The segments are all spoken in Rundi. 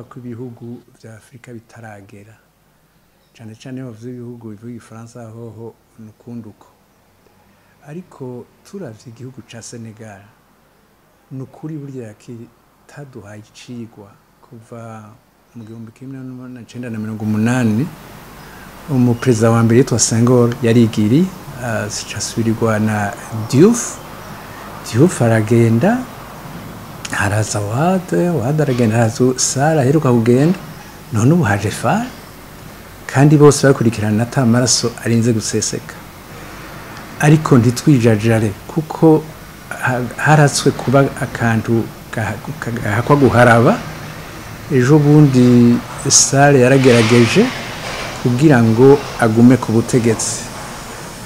Kuvuga ko ibihugu vya Afurika bitaragera, cane cane iyo bavuze ibihugu bivuga igifaransa, hoho ni ukundi uko. Ariko turavye igihugu ca Senegal, ni ukuri burya kitaduhaye icigwa kuva mu 1980. Umuperezida wa mbere yitwa Senghor yarigiri, acasubirirwa na Diouf. Diouf aragenda, haraza Wade. Wade aragenda, haraza Sall aheruka kugenda, none ubu haje Faye, kandi bose bakurikirana ata maraso arinze guseseka. Ariko ntitwijajare, kuko haratswe kuba akantu gahakwa guharaba. Ejo bundi Sall yaragerageje kugira ngo agume ku butegetsi.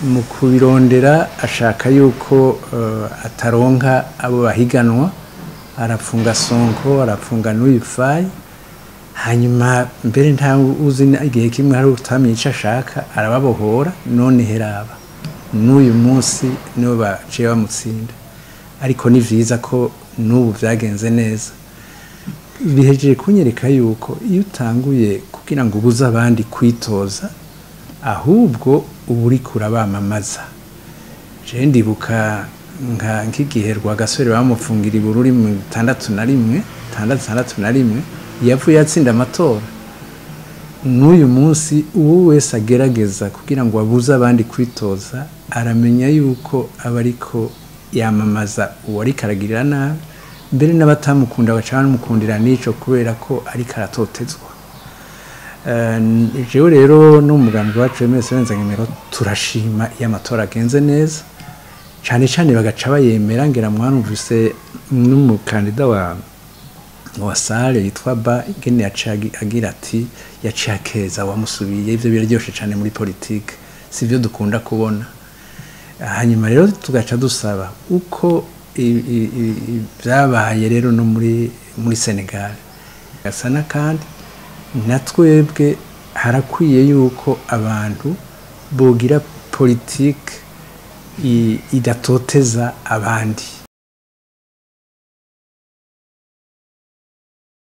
Mu kubirondera ashaka yuko ataronka abo bahiganwa, arapfunga Sonko, arapfunga n'uyu Faye. Hanyuma mbere nta uzi igihe kimwe hari utamenye icyo ashaka, arababohora. None heraba n'uyu munsi nibo baciye bamutsinda. Ariko ni vyiza ko n'ubu vyagenze neza. Bihejeje kunyereka yuko iyo utanguye kugira ngo ubuze abandi kwitoza, ahubwo uba uriko urabamamaza. Je ndibuka nk'igihe Rwagasore bamufungira i Bururi mu 61, 61, yavuye atsinda amatora. N'uyu munsi uwo wese agerageza kugira ngo abuze abandi kwitoza, aramenya yuko aba ariko yamamaza uwo ariko aragirira nabi. Mbere n'abatamukunda baca bamukundira n'ico, kubera ko ariko aratotezwa. Jewe rero n'umugambi wacu MS Nzangemero turashima iyo amatora agenze neza, cane cane bagaca bayemera. Ngira mwarumvise n'umukandida wa Sall yitwa Ba, ingene yaciye agira ati yaciye akeza wamusubiye. Ivyo biraryoshe cane muri politike, sivyo dukunda kubona. Hanyuma rero tugaca dusaba uko vyabaye rero no muri Senegal gasa, kandi na twebwe harakwiye yuko abantu bogira politike idatoteza abandi.